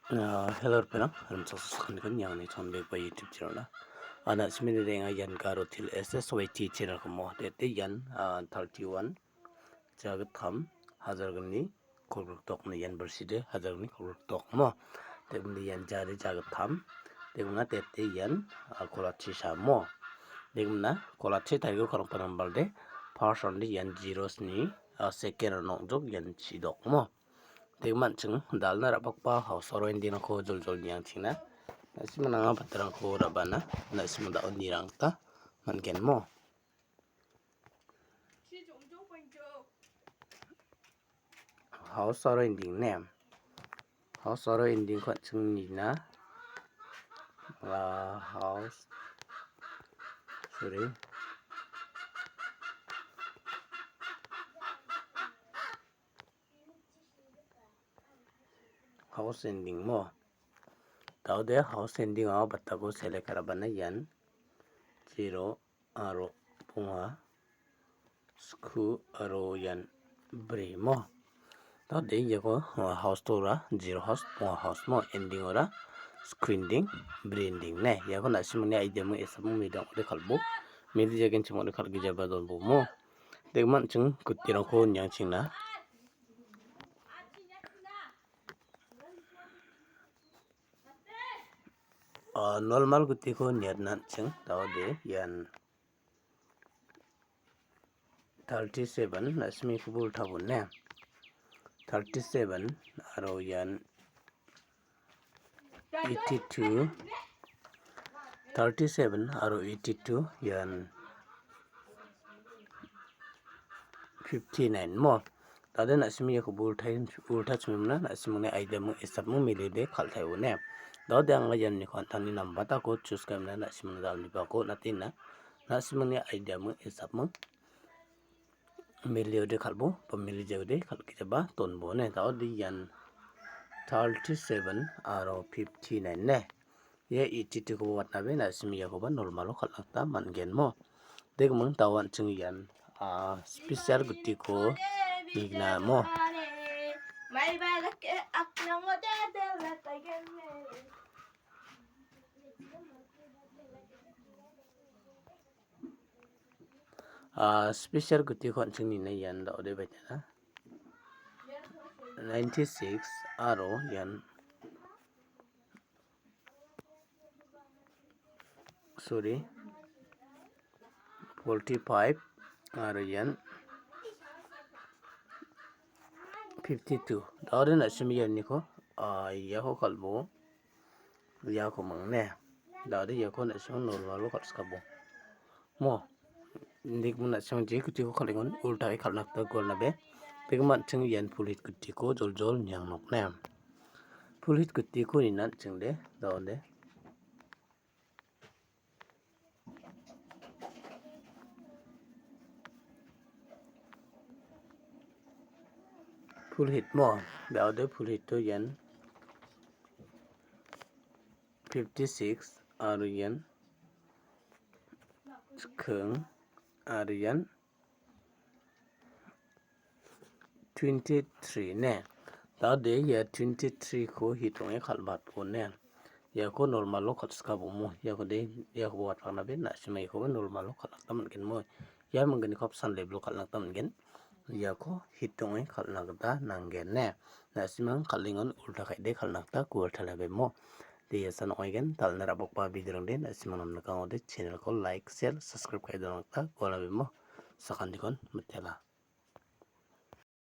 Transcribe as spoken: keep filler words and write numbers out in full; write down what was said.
Ah, hello, ripengrang. Rimchaksokantikon ian angni channel ba YouTube channel-na. Ana simini renga ian garo til S S Y T channel komo. Tete ian, ah, thirty-one jagittam hajar gni kolgrikdok ni ian berside hajar gni kolgrikdok mo. Tekmini ian jari jagittam. Tekmina tete ian, ah, kolachisa mo. Tekmina kolachi tarigo kalongpa nambalde. First round-de ian zero sni, ah, second round ong·jok ian chidok mo. Tekman·ching dal·na ra·bakba house aro ending-rangko joljol niangchina. Na·simang nanga patarangko ra·bana, na·simang da·o nirang gita man·gen mo. House aro ending ne. House aro ending-ko an·ching nina. Ah, house. Sorry. House ending mo. Daode house ending-o batako select ra·bana ian zero aro bonga sku aro ian bri mo. Daode iako, ah, house tora zero house, bonga house mo, ending-ora sku ending, bri ending ne. Iako na·simangni idea-mo esapmo midang ode kal·bo. Midi jagenchim ode kal·gijaba donbo mo. Tekman·ching gutirangko niangchina. Ah, normal gutiko niatna an·ching, daode ian thirty-seven, na·simiko bol tabone. Thirty-seven aro ian eighty-two, thirty-seven aro eighty-two ian fifty-nine mo. Daode na·simi iako ultai, ulta chimimna na·simangni idea-mo esapmo milide kal·taio ne. Daode anga ianiko an·tangni nambatako choose ka·emna na·simangna dal·bipako on·atenga. Na·simangni idea-mo esapmo miliode kal·bo, ba milijaode kal·gijaba donbo ne. Daode ian thirty-seven aro fifty-nine ne. Ia eighty-two-koba watnabe na·simi iakoba normal-o kal·na gita man·gen mo. Degiming dawa an·ching ian, ah, special gutiko nikna mo. Ah, special gutiko an·ching nina ian daode baitena. Ninety-six aro ian, sorry, forty-five aro ian fifty-two. Daode na·simi ianiko, ah, iako kal·bo. Iako mangne. Daode iako na·simo normal-o kal·skabo. Mo. Indikming na·simo je gutiko kal·engon ultae kal·na gita gualnabe. Begiming an·ching ian full hit gutiko joljol niang nokne. Full hit gutiko nina an·chingde. Daode. Full hit mo, daode full hit-o ian fifty-six aro ian chiking aro ian twenty-three ne. Daode ia twenty-three-ko hit ong·e kal·batbo ne. Iako normal-o kal·skabo mo. Iako de, iako watpaknabe na·sima iakoba normal-o kal·na gita man·gen mo. Ia mingginiko apsan level-o kal·na gita man·gen. Iako hit ong·e kal·na gita nanggen ne. Na·simang kal·engon ulta ka·ide kal·na gita gual talabe mo. De ia san ong·aigen dal·na ra·bakba video-rangde na·simang namnikangode channel-ko like, share, subscribe ka·e dona gita gual labe mo. Sakantikon mitela.